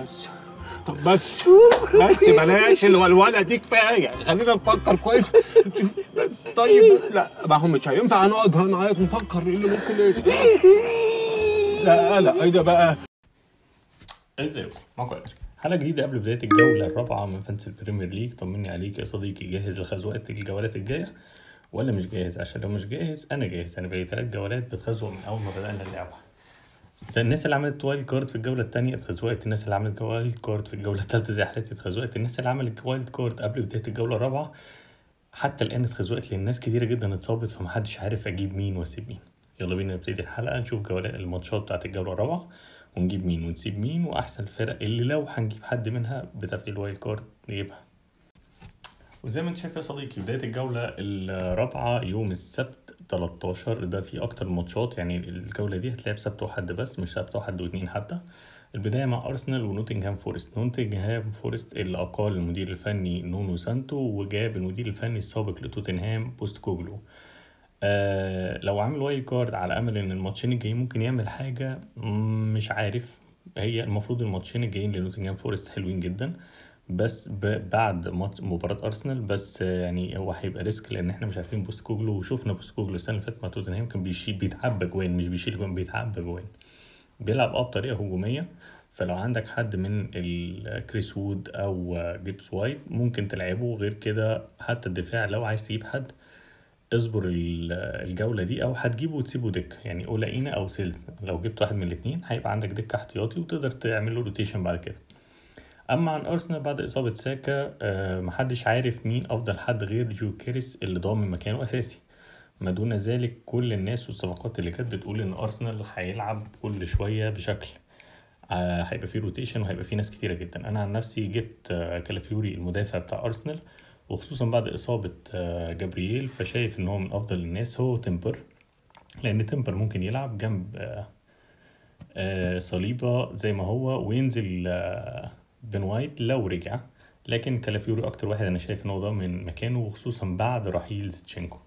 بس طب بس بس بلاش الولوله دي، كفاية، خلينا نفكر كويس. بس طيب لا ما هو مش هينفع نقعد نعيط ونفكر ايه اللي ممكن. لا لا ايه ده بقى؟ ازيكم؟ معاكم ادري. حلقة جديدة قبل بداية الجولة الرابعة من Fantasy ال Premier League. طمني عليك يا صديقي، جاهز لخزوقة الجولات الجاية ولا مش جاهز؟ عشان لو مش جاهز انا جاهز. انا بقالي 3 جولات بتخزوق من اول ما بدأنا اللعبة. الناس اللي عملت wild card في الجولة الثانية اتخزوقت، الناس اللي عملت wild card في الجولة الثالثة زي حالتي اتخزوقت، الناس اللي عملت wild card قبل بداية الجولة الرابعة حتى الان اتخزوقت، لان ناس كتيرة جدا اتصابت، فمحدش عارف اجيب مين واسيب مين. يلا بينا نبتدي الحلقة، نشوف جولات الماتشات بتاعت الجولة الرابعة ونجيب مين ونسيب مين، واحسن الفرق اللي لو هنجيب حد منها بتفعيل wild card نجيبها. وزي ما انت شايف يا صديقي، بداية الجولة الرابعة يوم السبت 13، ده في أكتر ماتشات، يعني الجولة دي هتلعب سبت وحد بس، مش سبت وحد واتنين حتى. البداية مع أرسنال ونوتنغهام فورست. نوتنغهام فورست اللي أقال المدير الفني نونو سانتو وجاب المدير الفني السابق لتوتنهام بوست كوجلو. لو عامل wild card على أمل إن الماتشين الجايين ممكن يعمل حاجة، مش عارف. هي المفروض الماتشين الجايين لنوتنغهام فورست حلوين جدا، بس بعد مباراة أرسنال، بس يعني هو هيبقى risk، لأن احنا مش عارفين بوست كوجلو، وشوفنا بوست كوجلو السنة اللي فاتت مع توتنهام كان بيشيل، بيتعبى جوان، مش بيشيل جوان، بيتعبى جوان، بيلعب بطريقة هجومية. فلو عندك حد من كريس وود أو جيبس وايت ممكن تلعبه، غير كده حتى الدفاع لو عايز تجيب حد اصبر الجولة دي، أو هتجيبه وتسيبه دكة، يعني أولاينا أو سيلز. لو جبت واحد من الاتنين هيبقى عندك دكة احتياطي وتقدر تعمل له rotation بعد كده. اما عن ارسنال بعد اصابه ساكا، محدش عارف مين افضل حد غير جو كيريس اللي ضامن مكانه اساسي. ما دون ذلك كل الناس والصفقات اللي كانت بتقول ان ارسنال هيلعب كل شوية بشكل، هيبقى فيه rotation وهيبقى فيه ناس كتيرة جدا. انا عن نفسي جبت كالافيوري المدافع بتاع ارسنال، وخصوصا بعد اصابه جابرييل، فشايف ان هو من افضل الناس هو تيمبر، لان تيمبر ممكن يلعب جنب صليبه زي ما هو، وينزل بن وايت لو رجع. لكن كالافيوري اكتر واحد انا شايف ان هو ضامن مكانه، وخصوصا بعد رحيل زيتشينكو.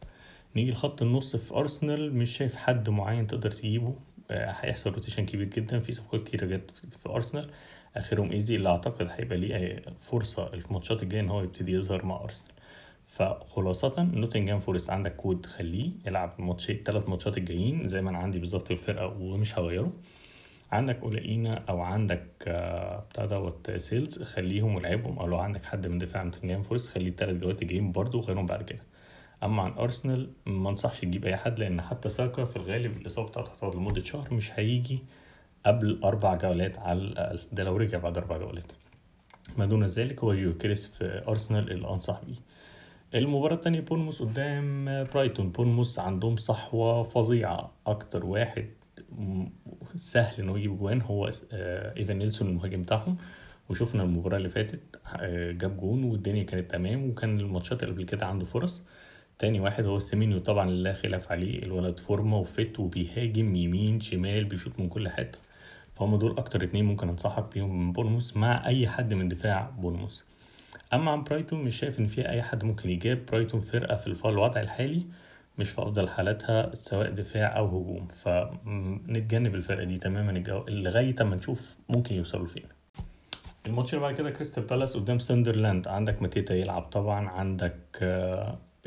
نيجي لخط النص في ارسنال، مش شايف حد معين تقدر تجيبه، هيحصل rotation كبير جدا في صفقات كتيرة جت في ارسنال، اخرهم ايزي اللي اعتقد هيبقى ليه فرصة في الماتشات الجاية ان هو يبتدي يظهر مع ارسنال. فخلاصه نوتنغهام فورست عندك كود خليه يلعب ماتشين 3 ماتشات الجايين زي ما انا عندي بالظبط الفرقة ومش هغيره. عندك أولاينا او عندك بتاع دوت سيلز، خليهم ولعبهم، او لو عندك حد من دفاع نوتنغهام فورست خليه ال3 جولات الجايين برضه وغيرهم بعد كده. اما عن ارسنال ما انصحش تجيب اي حد، لان حتى ساكا في الغالب الاصابة بتاعته هتقعد لمدة شهر، مش هيجي قبل 4 جولات على الاقل، ده لو رجع بعد 4 جولات. ما دون ذلك هو جيو كريس في ارسنال اللي انصح بيه. المباراة الثانية بورنموث قدام برايتون. بورنموث عندهم صحوة فظيعة، اكتر واحد سهل انه يجيب جوان هو ايفان نيلسون المهاجم بتاعهم، وشفنا المباراة اللي فاتت جاب جون والدنيا كانت تمام، وكان الماتشات اللي قبل كده عنده فرص. تاني واحد هو سيمينيو، طبعا لا خلاف عليه، الولد فورمه و fit وبيهاجم يمين شمال، بيشوط من كل حتة. فهم دول اكتر اتنين ممكن انصحك بيهم من بورنموث مع اي حد من دفاع بورنموث. اما عن برايتون مش شايف ان فيها اي حد ممكن يجاب. برايتون فرقه في الوضع الحالي مش في افضل حالاتها سواء دفاع او هجوم، فنتجنب الفرقة دي تماما لغاية ما نشوف ممكن يوصلوا فين. الماتش اللي بعد كده كريستال بالاس قدام ساندرلاند. عندك ماتيتا يلعب طبعا، عندك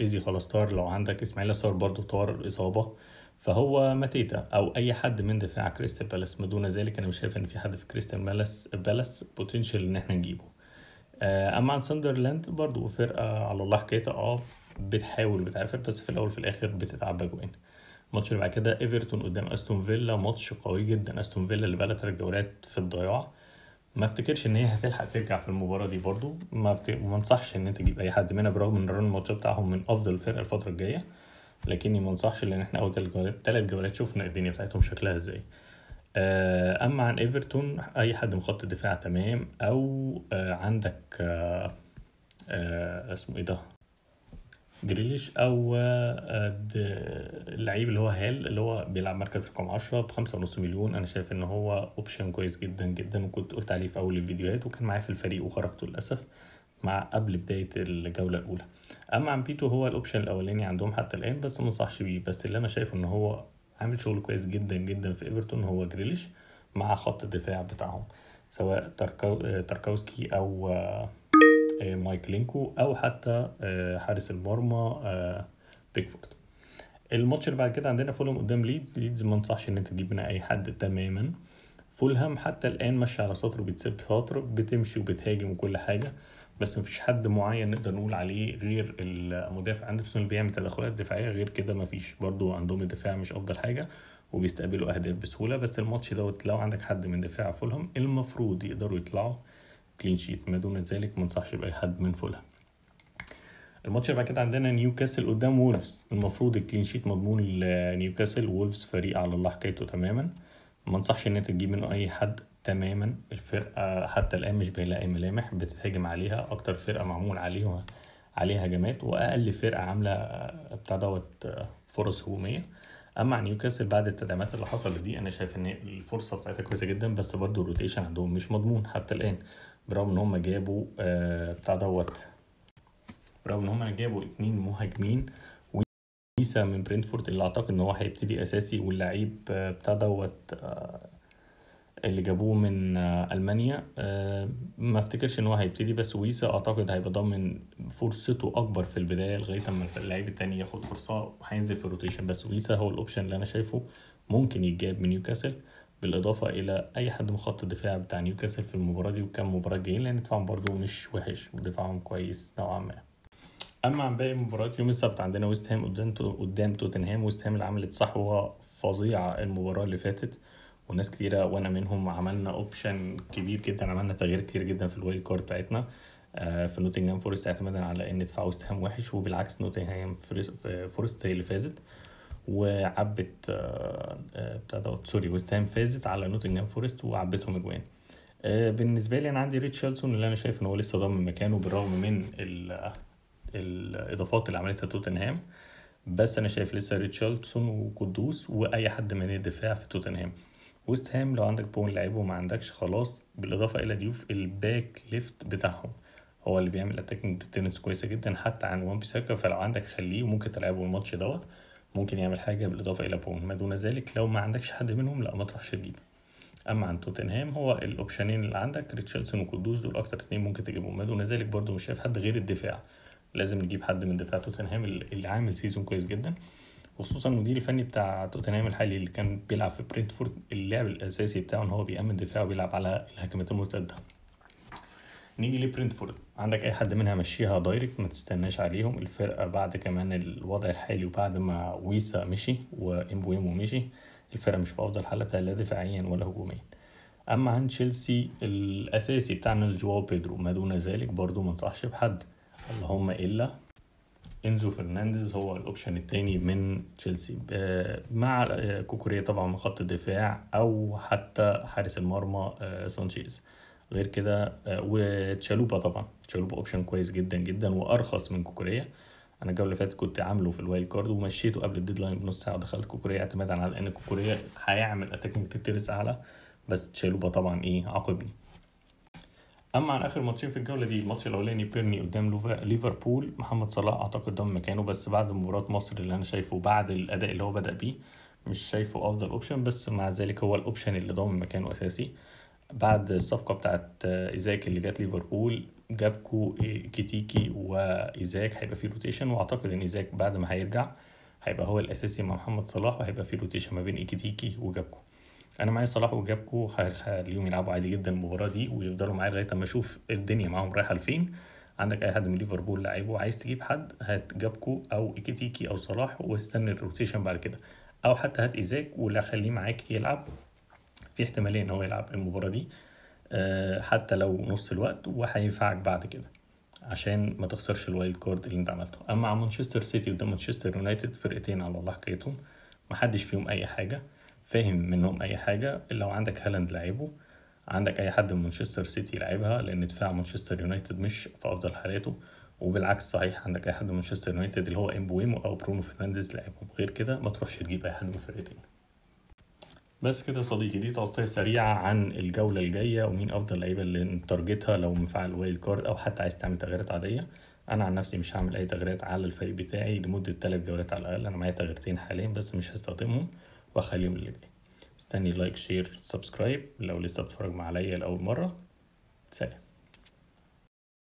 ايزي خلاص طار، لو عندك اسماعيل صار برضو طار الاصابة، فهو ماتيتا او اي حد من دفاع كريستال بالاس. ما دون ذلك انا مش شايف ان في حد في كريستال بالاس potential ان احنا نجيبه. اما عن ساندرلاند برضو فرقه على الله حكايتها، بتحاول بتعافر، بس في الاول في الاخر بتتعب جوان. الماتش اللي بعد كده ايفرتون قدام استون فيلا، ماتش قوي جدا. استون فيلا اللي بقى لها 3 جولات في الضياع، ما افتكرش ان هي هتلحق ترجع في المباراة دي برضو. ما انصحش ان انت تجيب اي حد منها، برغم ان run الماتشات بتاعهم من افضل الفرق الفترة الجاية، لكني ما انصحش، لان احنا اول 3 جولات شفنا الدنيا بتاعتهم شكلها ازاي. اما عن ايفرتون اي حد من خط الدفاع تمام، او عندك اسمه ايه ده، جريليش، او اللعيب اللي هو هال اللي هو بيلعب مركز رقم 10 ب5.5 مليون. انا شايف ان هو option كويس جدا جدا، وكنت قلت عليه في اول الفيديوهات، وكان معايا في الفريق وخرجته للاسف مع قبل بداية الجولة الاولى. اما عن بيتو هو ال option الاولاني عندهم حتى الان، بس ما انصحش بيه. بس اللي انا شايفه ان هو عامل شغل كويس جدا جدا في ايفرتون هو جريليش مع خط الدفاع بتاعهم. سواء تاركوسكي او مايكلينكو او حتى حارس المرمى بيكفورد. الماتش اللي بعد كده عندنا فولهام قدام ليدز. ليدز ما انصحش ان انت تجيب منها اي حد تماما. فولهام حتى الان ماشية على سطر وبتسيب سطر، بتمشي وبتهاجم وكل حاجة، بس مفيش حد معين نقدر نقول عليه غير المدافع اندرسون اللي بيعمل تدخلات دفاعية، غير كده مفيش. برضو عندهم الدفاع مش افضل حاجة وبيستقبلوا اهداف بسهولة. بس الماتش دوت لو عندك حد من دفاع فولهام المفروض يقدروا يطلعوا clean sheet، ما دون ذلك ما انصحش باي حد من فولهام. الماتش اللي بعد كده عندنا نيوكاسل قدام وولفز. المفروض ال clean sheet مضمون لنيوكاسل. وولفز فريق على الله حكايته تماما، ما انصحش ان انت تجيب منه اي حد تماما. الفرقة حتى الان مش باين لها اي ملامح، بتتهاجم عليها اكتر فرقه معمول عليها هجمات، واقل فرقه عامله بتاع دوت فرص هجومية. اما عن نيوكاسل بعد التدعيمات اللي حصلت دي، انا شايف ان الفرصة بتاعتها كويسة جدا، بس برضو ال rotation عندهم مش مضمون حتى الان، برغم ان هم جابوا بتاع دوت، برغم ان هم جابوا 2 مهاجمين، ويسا من برينتفورد اللي اعتقد ان هو هيبتدي اساسي، واللعيب بتاع دوت اللي جابوه من المانيا ما افتكرش ان هو هيبتدي، بس ويسا اعتقد هيبقى ضامن فرصته اكبر في البداية لغاية اما اللعيب التاني ياخد فرصة وهينزل في ال rotation. بس ويسا هو ال option اللي انا شايفه ممكن يتجاب من نيوكاسل، بالاضافة الى اي حد من خط الدفاع بتاع نيوكاسل في المباراة دي وكم مباراة جايين، لان دفاعهم برده مش وحش ودفاعهم كويس نوعا ما. اما عن باقي مباريات يوم السبت، عندنا ويست هام قدام توتنهام. ويست هام اللي عملت صحوة فظيعة المباراة اللي فاتت، وناس كتيرة وانا منهم عملنا option كبير جدا، عملنا تغيير كتير جدا في ال wild card بتاعتنا في نوتنغهام فورست، اعتمادا على ان دفاع ويست هام وحش، وبالعكس نوتنغهام فورست هي اللي فازت وعبت بتاع ده، sorry، ويست هام فازت على نوتنغهام فورست وعبتهم اجوان. بالنسبة لي انا عندي ريتشاردسون اللي انا شايف ان هو لسه ضامن مكانه بالرغم من الاضافات اللي عملتها توتنهام، بس انا شايف لسه ريتشاردسون وقدوس واي حد من الدفاع في توتنهام. ويست هام لو عندك بون لعيبة، ما عندكش خلاص. بالاضافة الى ديوف ال back left بتاعهم هو اللي بيعمل attacking returns كويسة جدا حتى عن وان بيساكا، فلو عندك خليه وممكن تلعبه الماتش دوت، ممكن يعمل حاجة. بالاضافة الى بون، ما دون ذلك لو ما عندكش حد منهم لا ما تروحش تجيب. اما عن توتنهام هو ال option ين اللي عندك ريتشاردسون وقدوس، دول اكتر اتنين ممكن تجيبهم. ما دون ذلك برده مش شايف حد غير الدفاع، لازم نجيب حد من دفاع توتنهام اللي عامل season كويس جدا، وخصوصا المدير الفني بتاع توتنهام الحالي اللي كان بيلعب في برينتفورد، اللعب الاساسي بتاعه ان هو بيأمن دفاعه وبيلعب على الهجمات المرتدة. نيجي لبرينتفورد، عندك اي حد منها مشيها direct، ما تستناش عليهم. الفرقة بعد كمان الوضع الحالي وبعد ما ويسا مشي وامبويمو مشي، الفرقة مش في افضل حالتها لا دفاعيا ولا هجوميا. اما عن تشيلسي الاساسي بتاعنا الجواو بيدرو، ما دون ذلك برضو ما انصحش بحد، اللهم الا انزو فرنانديز هو ال option الثاني من تشيلسي، مع كوكوريا طبعا من خط الدفاع او حتى حارس المرمى سانشيز. غير كده وتشالوبا، طبعا تشالوبا option كويس جدا جدا وارخص من كوكوريا. انا الجولة اللي فاتت كنت عامله في ال wild card ومشيته قبل ال deadline بنص ساعة ودخلت كوكوريا اعتمادا على ان كوكوريا هيعمل attacking returns اعلى، بس تشالوبا طبعا ايه عاقبني. اما عن اخر ماتشين في الجولة دي، الماتش الاولاني بيرني قدام ليفربول، محمد صلاح اعتقد ضم مكانه، بس بعد مباراة مصر اللي انا شايفه بعد الاداء اللي هو بدا بيه مش شايفه افضل option، بس مع ذلك هو ال option اللي ضم مكانه اساسي. بعد الصفقة بتاعت ايزاك اللي جت ليفربول، جابكو كيتيكي وايزاك هيبقى فيه rotation، واعتقد ان ايزاك بعد ما هيرجع هيبقى هو الاساسي مع محمد صلاح، وهيبقى فيه rotation ما بين ايكيتيكي وجابكو. انا معايا صلاح وجابكو هخليهم يلعبوا عادي جدا المباراة دي ويفضلوا معايا لغاية اما اشوف الدنيا معاهم رايحة لفين. عندك اي حد من ليفربول لعيبة، عايز تجيب حد هات جابكو او ايكيتيكي او صلاح واستنى ال rotation بعد كده، او حتى هات ايزاك ولا خليه معاك يلعب، في احتمالية ان هو يلعب المباراة دي حتى لو نص الوقت، وهينفعك بعد كده عشان ما تخسرش ال wild card اللي انت عملته. اما عن مانشستر سيتي قدام مانشستر يونايتد، فرقتين على الله حكايتهم، محدش فيهم اي حاجة فاهم منهم اي حاجة. لو عندك هالاند لعبه، عندك اي حد من مانشستر سيتي لعبها، لان دفاع مانشستر يونايتد مش في افضل حالاته، وبالعكس صحيح عندك اي حد من مانشستر يونايتد اللي هو امبويمو او برونو فرنانديز لعبهم، غير كده ما تروحش تجيب اي حد من الفرقتين. بس كده يا صديقي، دي تغطيه سريعة عن الجولة الجاية ومين افضل لعيبة اللي ن target ها لو مفعل wild card او حتى عايز تعمل تغييرات عادية. انا عن نفسي مش هعمل اي تغييرات على الفريق بتاعي لمدة 3 جولات على الاقل، انا معايا تغييرتين حاليا بس مش هستخدمهم واخليهم اللي جاي. مستني like، share، subscribe لو لسه بتتفرج معايا لاول مرة. سلام.